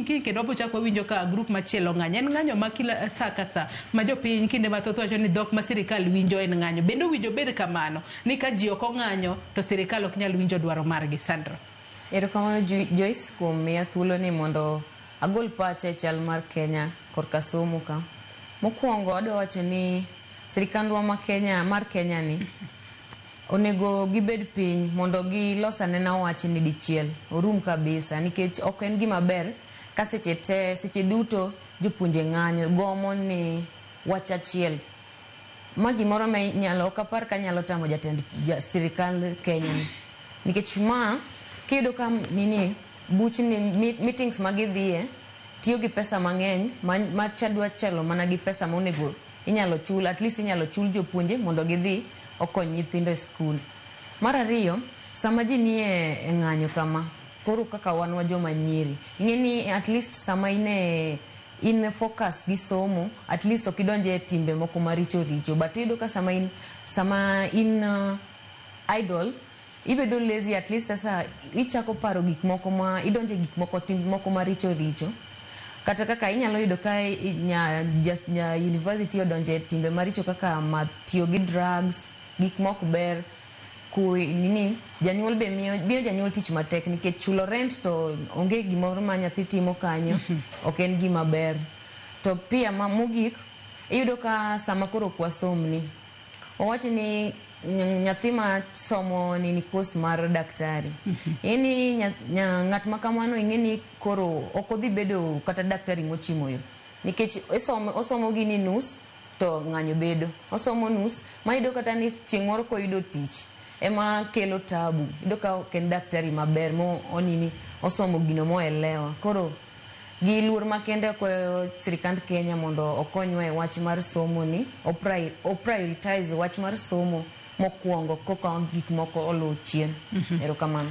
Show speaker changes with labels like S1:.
S1: kiny kiny kendo wabo chak wawinjo ka group machielo ng'anyo. En ng'anyo ma kila sa ka sa ma jopiny kinde mathoth wacho ni dhok ma sirikal winjo en ng'anyo. Bende owinjo bed kamano ni ka ji ok ong'anyo to sirikal ok nyal winjo dwaro margi. Sandra.
S2: Erokamano Joyce kuom miya thuolo ni mondo agol pacha e chal mar Kenya korka somo ka. Mokwongo adwa wacho ni sirikandwa ma Kenya mar Kenya ni onego gibed piny mondo gilos anena wachni dichiel orum kabisa nikech ok en gima ber ka seche te seche duto jopuonje ng'anyo gomo ni wach achiel. Ma gimoro ma inyalo ok apar ka nyalo tamo jatend ja sirikal Kenya ni. Nikech ma kiyudo ka nini buchni meetings ma gidhiye tiyo gi pesa mang'eny ma dwa chalo mana gi pesa monego inyalo chul at least inyalo chul jopuonje mondo gidhi okony nyithindo e skul. Mar ariyo, sama ji nie e ng'anyo kama, koro kaka wan wa joma nyiri, ing'e ni at least sama in e in focus gi somo, at least ok idonje e timbe moko maricho richo. But iyudo ka sama in idle, ibedo lazy at least sasa ichako paro gik moko ma idonje gik moko tim moko maricho richo. Kata kaka inyalo yudo ka nya, nya university odonje timbe maricho kaka ma tiyo gi drugs, gik mok ber ku nini janyuol be miyo janyuol tich matek nikech chulo rent to onge gimoro ma nyathi timo kanyo ok en gima ber. To pia ma mogik iyudo ka sama koro ok wasomni owach ni nyathi ma somo nini course mar daktari ing'e ni ng'at ma kamano ing'e ni koro ok odhi bedo kata daktari mochimo yo nikech osomo gini nus to ng'anyo bedo osomo nus ma iyudo kata ni chieng' moro koyudo tich ema kelo tabu iyudo ka ok en daktari maber mo onini osomo gino moelewa koro gi luor makende akwayo sirikand Kenya mondo okonywa e wach mar somo ni o prioritize wach mar somo mokwongo koka gik moko oluw chien. Erokamano.